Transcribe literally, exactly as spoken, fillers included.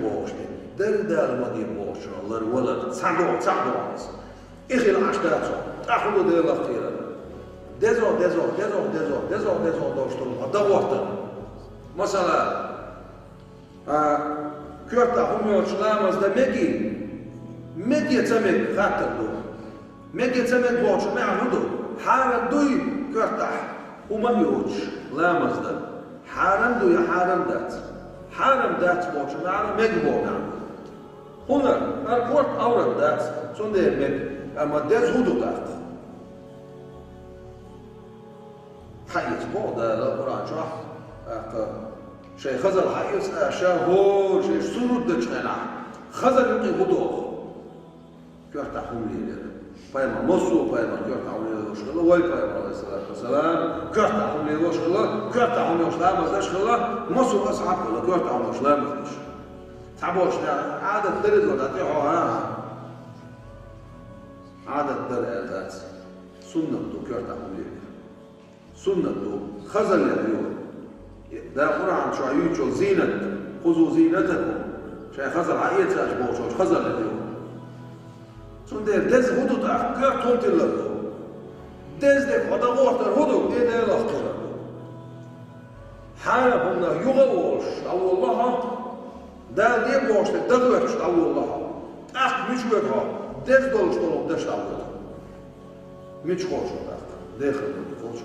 бохуш де. Деррига Дала ма де бохучунах лар валар. Цхьа догӀа, цхьа догӀа аса. И хила Ӏаш дац хьо. ТӀаккха хӀун ду Делах кхерар? Дезо, дезо, дезо, дезо, дезо, дезо долуш долу хьо дагӀоттар. Масала, а, коьртахь хӀума йоцуш ламаз дан мегий? Мегий, ца мег, хаттар ду. Мегий, ца мег бохучун маьӀна хӀун ду? Хьарам дуй коьртахь хӀума а йоцуш ламаз дан? Хьарам ду я хьарам дац? Хьарам дац бохучун маьӀна мег боху маьӀна ду. ХӀунда? ХӀара корта Ӏаврат дац, цундела мег, амма деза хӀун ду тӀаккха? Хьаэца боху Дала Къуръан чохь, тӀаккха шайн хазал хьаэца аша, хӀора шайн сужуд дечу хенахь, хазал юкъе хӀун доху? Коьртахь хӀума лелор. Пайхамар, массо а пайхамар коьртахь хӀума лелош хилла, вай пайхамар, алейхиссалату вассалам, коьртахь хӀума лелош хилла, коьртахь хӀума йолуш ламаз деш хилла, массо а асхьаб хилла, коьртахь хӀума йолуш ламаз деш. Цхьаболчу наха Ӏадат дара иза, дӀа тӀе хьо, а? Ӏадат дара аьлла дац. Суннат ду коьртахь хӀума лелор. Суннат ду, хазаллех ю. Да Къуръан чохь юьйцучу зийнат, хузу зийнатакум, шайн хазал хьаэца аша бохучу хазаллех ю. Цундела деза хӀун ду тӀаккха, коьрта хӀун тиллар ду? Деза дерг хьо дагӀоттар хӀун ду? И Делах кхерар ду. Хьарам хӀуманах юха а волуш, дӀаволало хьо, Дала де бохуш дерг дагахӀоьттуш, дӀаволало хьо. ТӀаккха мича воьду хьо? Деза долуш долу даш дӀавоьду. Мича кхочу тӀаккха? Дехар ду кхочу.